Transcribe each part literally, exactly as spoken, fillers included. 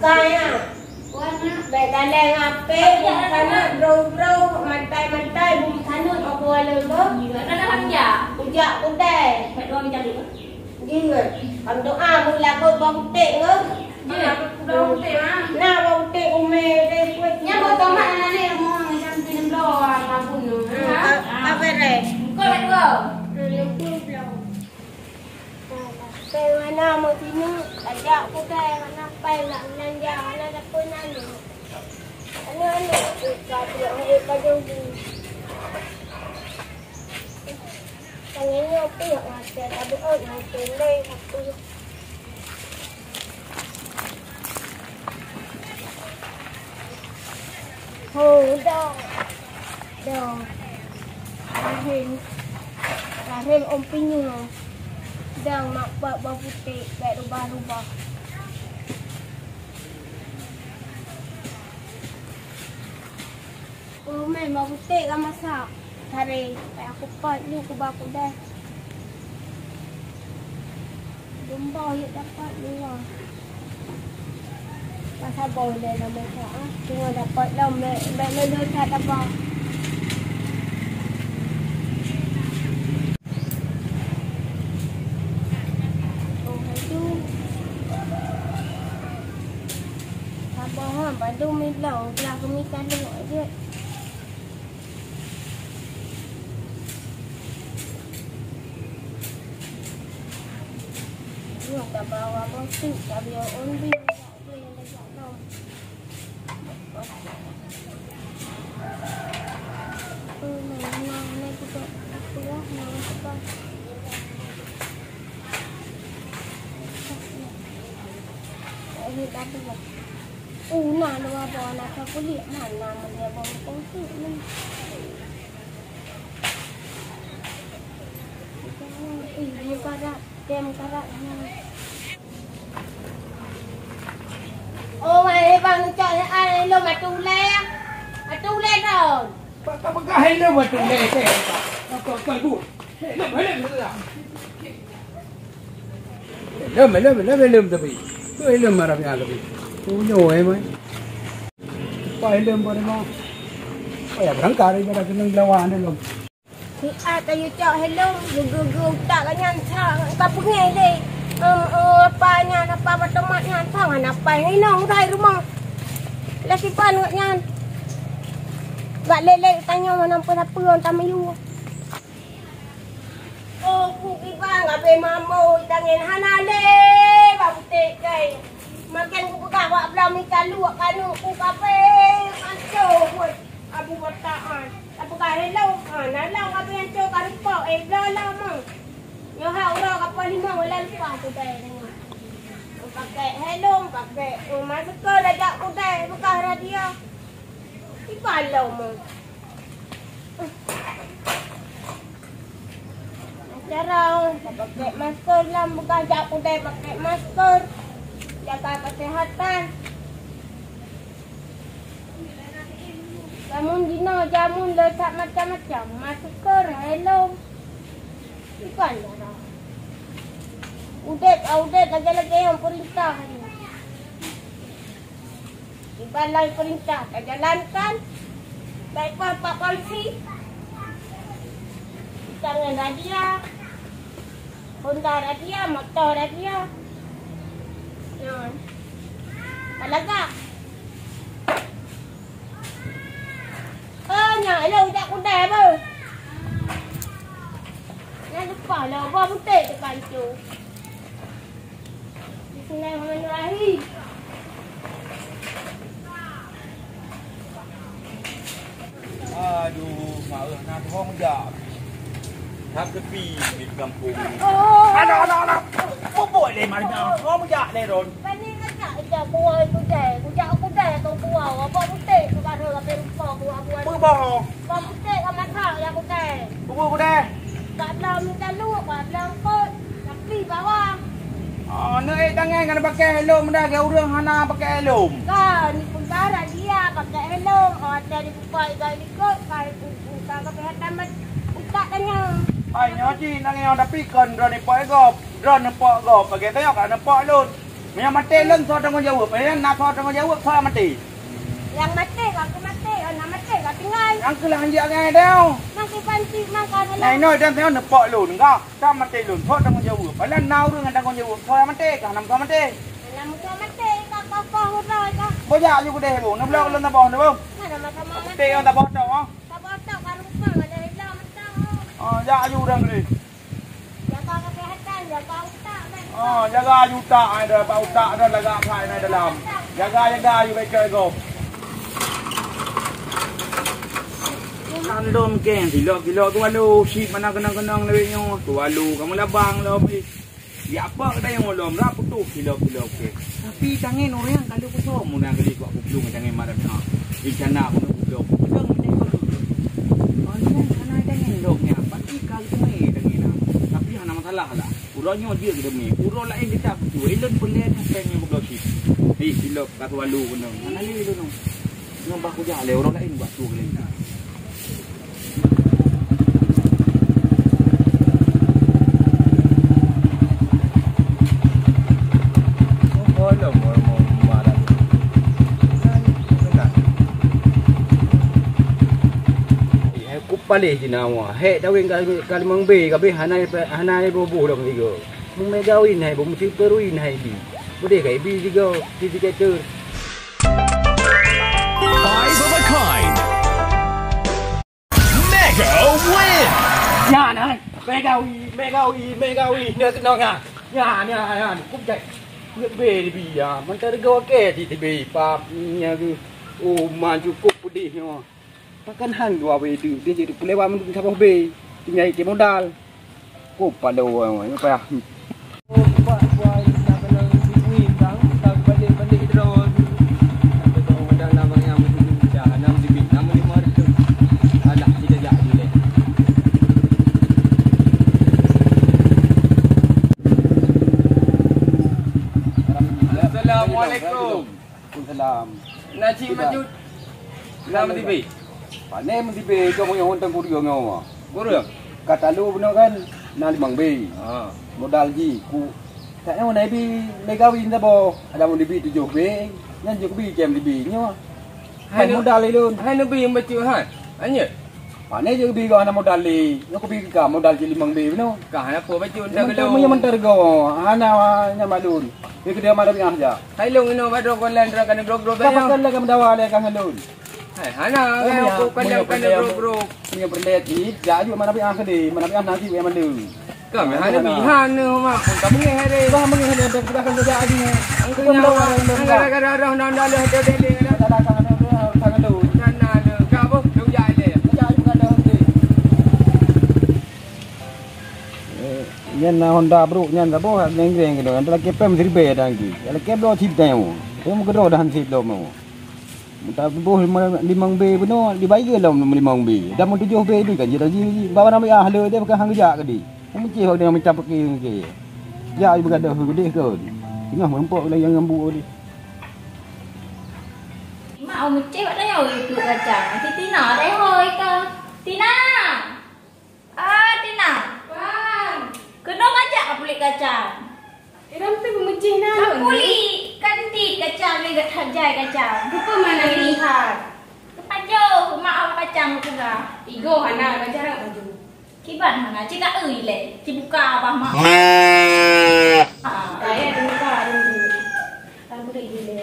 Kaya. Bèk galeng apé, bum sanut, bro-bro, mantai-mantai, bum sanut, opo lôn, bo? Ada dah jak. Ujak kudai. Bèk dua bijak dulu. Jeuet. Bang doa meulah keu bawang putéh ngon. Jeuet. Bawang putéh, ha. Nah, bawang putéh umé deh kueh. Nyan bawang tomat aneuk rumoh macam tu, nyan bloe, ah, sabun tu. Hmm, ha? Ka, ka beres. Engkau bèk dua. Hmm, leumpung bloe. Nah, lapée mana meusineuk, tajak kudai, mana pai nak beulanja, mana dapur nyan. Aneuk-aneuk, ka trok hai ka jong bu. Tanyoe nyoe pih ngon asèe tabeuôt ngon asèe lé sapeue. Ho, dong. Dong. Rahim. Rahim ôn pinyueng. Dong mak bak bawang putéh bèk rubah-rubah. Ureueng mè bawang putéh ka masak. Taré, payah kupot nyoe kuba kudai. Dumba yuk dapat dua. Masa boh lé lom masak, ah. Cuma dapat lom, mè, mè, mè lôn that apa. Oh, itu. Sabar, ha, bandum mi lôn, belah keu mi ka lôn aja. Nyoe tabawa boh teuk, tabiya ôn bri, jak bri, jak lom. Una dua boh na ka kuliek mana meunyoe boh kongsi ni. Ih, ni padat, tem padat na. Oh, wahai bang, cok ni ai lom atu ulèe. Atu ulèe dah. Bak ka peugah helom bak tu lé teh. Kau kau bu. Helom helom tu dah. Helom helom helom helom tapi. Tu helom marah nya tapi. Punyo eh mai. Apa helom pada mau? Oh ya berangkat daripada kena lawan helom. Siat ayu cok helom, geugeu utak ka nyan sa, ka peungéh lé. Em, eh, apa nyan, apa batomat nyan sa, ngan apa helom udah rumah. Lé sipan ngat nyan. Bak lé-lé tanyoe meunan peue sapeue ôn tamayu. Oh, ku kiban abéh mambo tangen hana lé bak putéh kai. Makan ku peugah bak blang mita luek kanu ku kabéh manco buet Abu Bataan. Tapeugah helom, ha, na lom abéh anco ka ripok, eh, blang lom. Nyoe ha uroe ka poh limong wala lupa kudai deungoe. Pakèk helom, pakèk, eh, masker dah jak kudai beukah radia. Iban lom. Cara pakèk masker lam beukah jak kudai pakèk masker. Jaga kesehatan. Jamun jinoe, jamun le that macam-macam. Masker, helom. Iban cara. Udép, ah, udép lagèe-lagèe nyang peurintah nyoe. Iban lagèe peurintah tajalankan. Baik pah pak polisi. Tangan radia. Honda radia, moto radia. Nyan. Balagak. Oh, nyan, elok jak kudai apa? Nyan leupah lah, buah putéh teukanco. Bismillahirrahmanirrahim. Aduh, marah na thong jak. Hab tepi di kampung. Oh. Alah, alah, alah. Bobot lé mari na thong jak lé ron. Pani ngajak ija kuah kudai. Kujak kudai atau kuah. Apa putéh tu kada tapi rupa kuah-kuah. Apa boh? Bawang putéh ka masak ya kudai. Bubur kudai. Ka blang mita luek, ka blang kot. Tapi bawang. Oh, neuék tangai kan pakai helom dah, ke ureueng hana pakai helom. Ka, ni pun barat dia pakai helom. Oh, ada di bukai gai likot, ka buka kesehatan utak tanya. Ai nyoe ji nang nyoe tapi kon droe nepok gob. Droe nepok gob, bagi tanya ka nepok lôn. Nyang maté lôn soe tanggong jaweueb? Nyang na soe tanggong jaweueb, soe maté? Nyang maté ka keumaté, nyang na maté ka tinggai. Nyang keuh lah hanjeuet ngai deuh. Mang kiban cit, mang ka dalam. Nah, inoe dan saya nepok lôn, enggak. Ka maté lôn, soe tanggong jaweueb? Padahai na ureueng nyang tanggong jaweueb, soe maté, ka nam soe maté. Nam soe maté, ka kokoh uroe ka. Bojak ju keudeh, Bu. Neubloe lôn saboh, Bu. Mana mata mama? Peue nyang saboh tu, ha? Saboh tu, ka lupa, ada hilang mentah. Oh, jak ju urang keudeh. Jaga kesehatan, jaga utak, kan? Oh, jaga ju utak, ai dah, bak utak dah lagak that, ai dalam. Jaga, jaga, ju baik ke gob. Tandom keng, silop-silop tu lalu, sip mana kenang-kenang lewat nyoe. Tu lalu, kamu labang lom, eh. Ya apa kata yang ulom, rap putus silop-silop keng. Tapi tangen orang kalau kosong, mun yang kali kuat kuplueng tangen marah ha. Rencana aku nak kuplueng. Pedang macam tu. Banyak hana tangen dok nya, pasti kau tu mai tangen nah. Tapi hana masalah lah. Uroe nyoe jeuet kita mai. Uroe laén kita betul. Elon peulen peng yang kuplueng sip. Eh, silop ka tu lalu kena. Mana ni tu? Nyoe bah kujak lé uroe laén buat tu kali. Kupaleh jinawa, hek daweng ka, ka limong B, kabeh hana, hana iboh-boh dong tiga. Meumegawi hai, bu meusipeurui hai bi. Udeh kai bi tiga, tiga catur. Five of a kind. Mega win. Nyan, hai. Megawi, megawi, megawi. Nyan, nyan, nyan. Nyan, nyan, nyan. Kup jai. Kup be di bi, ya. Mantap rega wakil di, di bi. Pap, nya ke. Oh, man cukup pedih, nyo. Takkan hang dua B tu, dia jadi pulewat menurut saboh B. Tinggal ikut modal. Ko palo wang wang payah. Assalamualaikum. Waalaikumsalam. Na cit maju. Na meutibé. Pane meutibé, cok meunyoe hon teuku dia nyoe. Kureueng. Ka talu bunoe kan, na limong B. Ha. Modal ji, ku. Tak nyoe na ibi megawi saboh. Ada mun dibi tujoh B, nyan jeuet bi kem dibi nyoe. Hai modal ilôn. Hai neubi bacut hai. Anjir. Pane jeuet bi geuh hana modal lé. Nyoe kubi ka modal cit limong B bunoe. Ka hana peue bacut. Mantap, meunyoe mantap rego. Hana nyan malôn. Dia keu dia marah biah aja. Hai lôn inoe ba droe golan droe keuneuk grok-grok. Apa kan lagam dawa lé kang lôn. Hai hana, oh, kan ya, aku kandang meunyoe kandang peureulèe, grok-grok. Meunyoe peureulèe cit, jak aju mana biah keu dia, mana biah nasi weh mandum. Kami hana bihan ni, mak pun tak mengeh hari. Bah mengeh hari, dah sudah kan kerja lagi. Angkanya, gara-gara dah dah dah dah dah dah. Salah kang lôn, kang lôn. Nana, kau boh, lu jak lé. Jak aju kandang nanti. Eh, nyan na Honda brok nyan saboh, nyan greng keunoe. Nyan lagèe pèm siribèe dan ki. Lagèe bloe cit nyan. Pèm keudroe dan cit lom. Muta boh lima, limong B bunoe, dibayar lom limong B. Dan mun tujoh B ni kan jira ji, bawa nama ah le dia bukan hang jak ke di. Meucih bak dia macam pakai ke. Jak ibu gadoh ke deh ke. Tengah meureumpok lagi nyang ngambu di. Mak, oh, meucih bak dia itu kacang. Si Tina dah hoi ke. Tina! Ah, Tina. Wan. Keunoe ngajak ka puléh kacang. Iram tu meumeucih na. Ka puléh, kan ti kacang ni gata hajai kacang. Rupa mana ni? Lihat. Kepajoh, mak awak kacang tu dah. Igo hana kacang dah pajoh. Kiban hana, cik tak ui leh. Cik buka abah mak. Ah. Kaya tu buka dulu. Kan puléh dulu.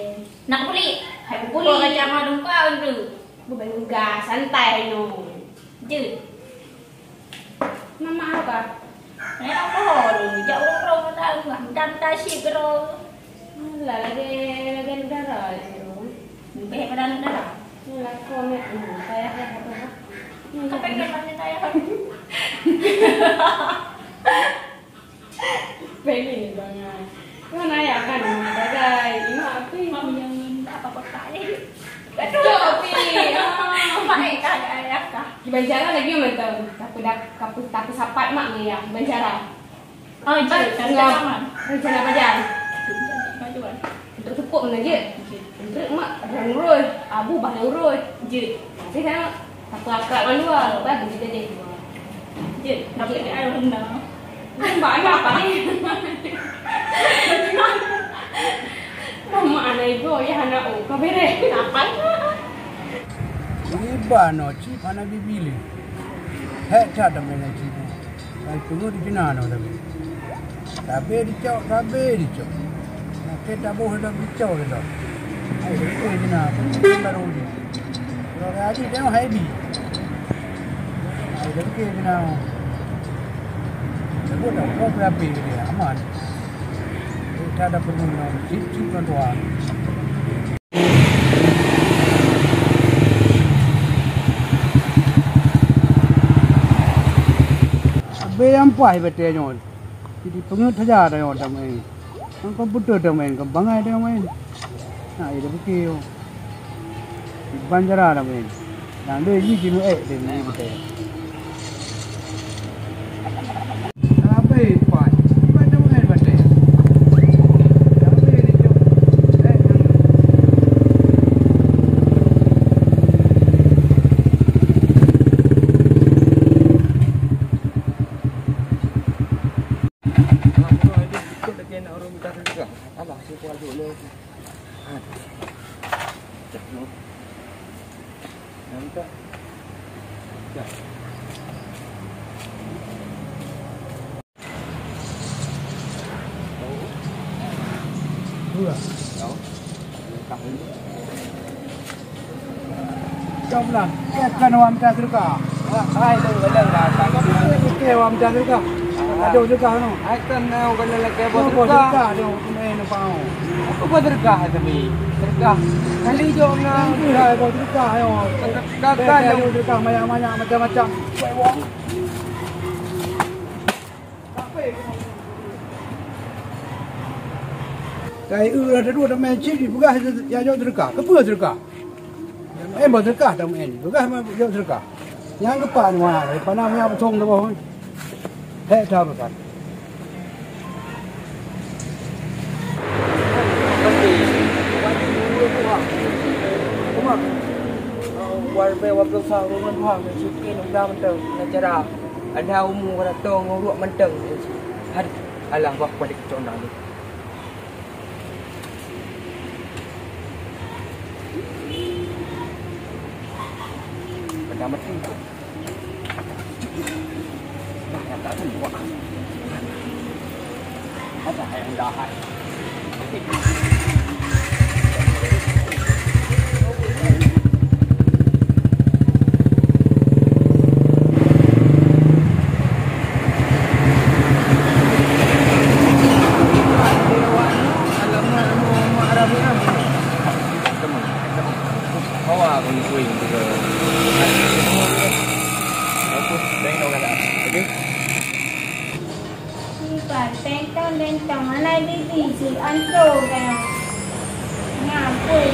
Nak puléh? Hai puléh. Buka kacang mak dong kau tu. Bukan gah, santai no. Jeuet. Mama apa? Nyan alkohol, jak ureueng-ureueng dah, dah, dah syik keudroe. Alah, lagèe, lagèe aneuk dara, ya, bro. Lebih pada aneuk dara. Alah, kau aneuk, hmm, payah, payah, payah. Apa yang kau tanya saya? Pengen banget. Kan ayah kan, dagai. Mak apa? Mak punya apa-apa tak ada. Betul. Betul, Pi. Ah. Baik, tak ada ayah kah? Di Banjarah lagi mantap. Tapi dah, tapi, tapi sapat mak ni ya, Banjarah. Oh, je, tak ada. Rencana pajan. Untuk sepuh mana je? Untuk mak, orang urus. Abu, bah urus. Je. Tapi kan, Apa akak ngon luwa, bah, begitu deh. Jeuet, tapi ni ai beuna. Nampak ni apa ni? Iban nyoe cit hana bibi lé. Hék that tamé ngon cit nyoe. Ai peungeuet di Cina nyoe tamé. Sabé dicok, sabé dicok. Nakeuh taboh lam dicok lé lom. Ai, di Cina, barô jih. Kalau ada dia hai bi. Ai, di Cina. Sebut dah, kau berapa dia aman. Kita ada penuh nyoe, cit-cit ngon tuan. Abéh nyang paih batée nyoe. Jadi peungeuet saja tanyoe tameuén. Ngon komputer tameuén, ngon bangai tameuén. Nah, iya dah pikir. Di bandara tameuén. Nah, lé jih jimeuék deh ni batée. Abéh paih. Iban tameuén batée. Abéh dijok. Eh, nang Coblah, eh, kan awak minta sedekah. Hai, tu, kadang dah, tak, tak, tak. Okey, awak minta sedekah. Aduh, sedekah, no. Hai, kan, eh, orang lain lagi buat sedekah. Sedekah, dia, eh, nampak, oh. Apa buat sedekah, tapi? Sedekah. Kali jom, nah. Sedekah, buat sedekah, yo. Sedekah, sedekah, sedekah, mayang-mayang, macam-macam. Buat wong. Kai eu dah dua tamai cit dipeugah ya jok sedekah. Kepeue sedekah? Eh, bah sedekah tamai dipeugah ma jok sedekah. Nyang keupat wah, daripada punya beutong tu boh. Hek dah beutong. Ada umu kata tong uruk manteng. Hari alah wah pada kecondang tu. Pada mati. Nah, yang tak tu buat. Ada yang dah hai. Hawa kau ni kuih juga. Aku tengok dah. Okey. Iban, tentang-tentang, hana bibi si Anto kaya. Nyampui.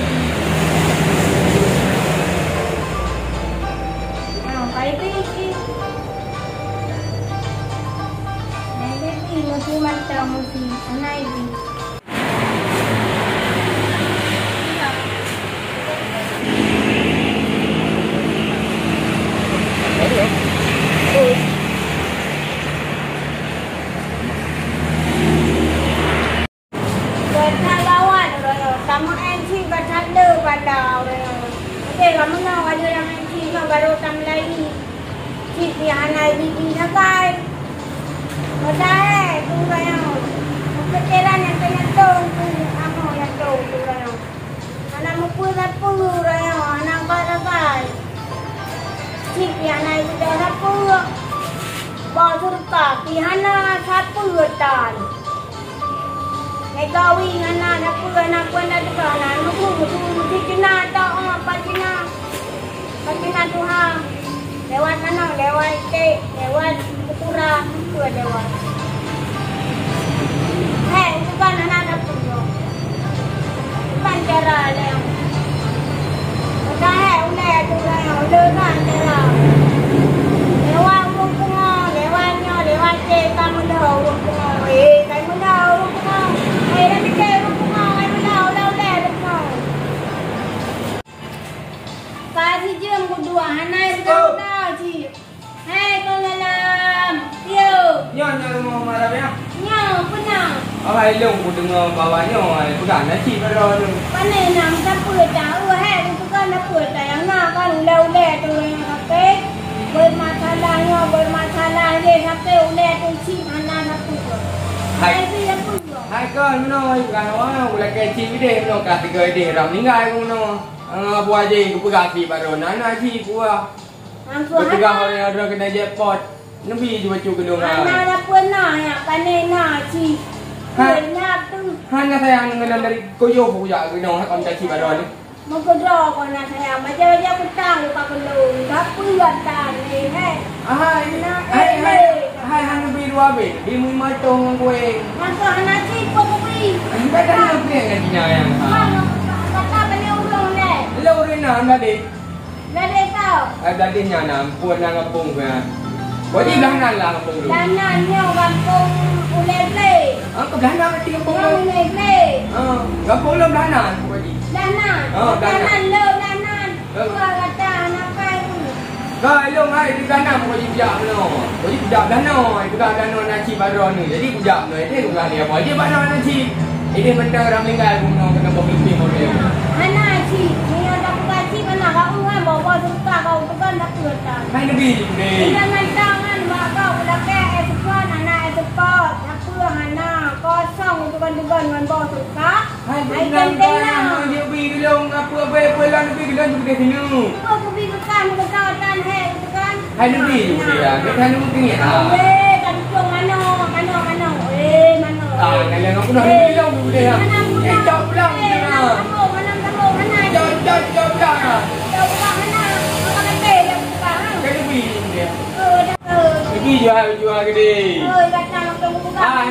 Nah, kai bibi si. Nah, bibi mesti mantap mesti, hana bibi. Gata lawan uroe nyoe, tameu'en cit gata le bala uroe nyoe. Oke, kamoe nyoe ada nyang main cit nyoe baru tameulayi. Cit pih hana bibi sagai. Meudahe tu uroe nyoe. Meuketeran nyang teunyantong tu, amoe nyantong tu uroe nyoe. Hana mupeue sapeue uroe nyoe, hana ba sagai. Cit pih hana ipeudong sapeue. Bak syeuruga pih hana sapeue tan. Lé gawi hana sapeue, hana peue hana teuka, hana mupeue, mupeue, mupeue cina tok, oh, pat cina. Pat cina tuha. Lewat manoe, lewat iték, lewat ketura, peue lewat. Hei, bukan hana sapeue. Bukan cara lewat. Bukan hei, ulèe tu lewat, ulèe kan cara. Lewat ureueng pungo, lewat nyoe, lewat iték, ka meuleuh ureueng pungo. Eh, ka meuleuh ureueng pungo. Eh, dah pikir ureueng pungo, ka meuleuh, ulèe-ulèe ureueng pungo. Ka sijeuem keudua, hana nyang teuka cit. Hai, kon malam. Yo. Nyoe, nyoe rumoh Umar Rabiah? Nyoe, peue na? Oh, hai, lôn. Deungoe bak awak nyoe, ai, peugah na cit baroe nyoe. Pane na meusapeue that, oh, hai, bukan sapeue that nyang na kan ulèe-ulèe tu nyang sakét. Bermasalah nyoe, bermasalah lé sakét ulèe tu cit hana sapeue. Hai. Hai, pi sapeue. Hai kon meunoe, ai, peugah awak, ulakèe cit idéh meunoe, ka tiga idéh ram meninggai meunoe. Ah, buah jih, kupeugah cit baroe na, na cit buah. Beuteuga ureueng-ureueng keuneuk jackpot. Neubi jibacut keu lôn hai. Hana na peue na, nyak pané na cit. Ha? Peue nyak tu? Hana sayang ngon lôn dari kuyôh kujak keunoe, kon caci baroe ni. Meukeudroe kon na sayang, baja-baja peutang lupa keu lôn. Ka peue atra ni, he? Hai, hai, hai, hai, hana neubi dua bit, bi meulima tong ngon kueh. Masa hana cit peue kubi. Enggak ada yang kueh ngon Cina yang. Kata beli ureueng lé. Lôn ureueng na, anda deh. Gadeh tau. Eh, gadeh nyan na, ampôn na gampông geuh. Berarti blah nan lah gampông tu. Blah nan nyoe gampông Ulèe Blé. Ah, keu blah nan berarti gampông tu. Ulèe Blé. Ah, gampông lôn blah nan, berarti. Blah nan. Ah, blah nan. Blah nan, le blah nan. Eh. Dua gata anak kai tu. Ka, ilong hai di blah nan, berarti kujak meunoe. Berarti kujak blah nan, kujak blah nan na cit baroe ni. Jadi kujak meunoe, jadi kujak dia. Berarti blah nan na cit. Idéh mantong ram meninggai bunoe keunoe boh pipih model. Hana cit, meunyoe tapeugah cit, hana kau ngan boh-boh suka kau tekan tapeue tan. Hai neubi, neubi. Idéh mantong ngan mak kau ulakèe es pot, hana es pot, tapeue hana, kosong tekan-tekan ngon boh suka. Hai, hai, neubi, neubi, gelong, apa, apa, apa lah neubi, gelong, neubi, gelong. Apa, apa, apa, apa, apa, apa, apa, apa, Hai neubi, neubi, ya. Kita neubi ni, ah. Weh, kan cong mano, mano, mano. Eh, mano. Ah, kalau aku dah neubi dah, neubi dah. Eh, tak pulang kita. Mano, mano, mano, mano. Jom, jom, jom dah. Jom pulang mana? Apa kata dia buka, ha? Kan neubi dia. Oh, dah. Neubi jual, jual gede. Oh, dah tak nak buka. Ah,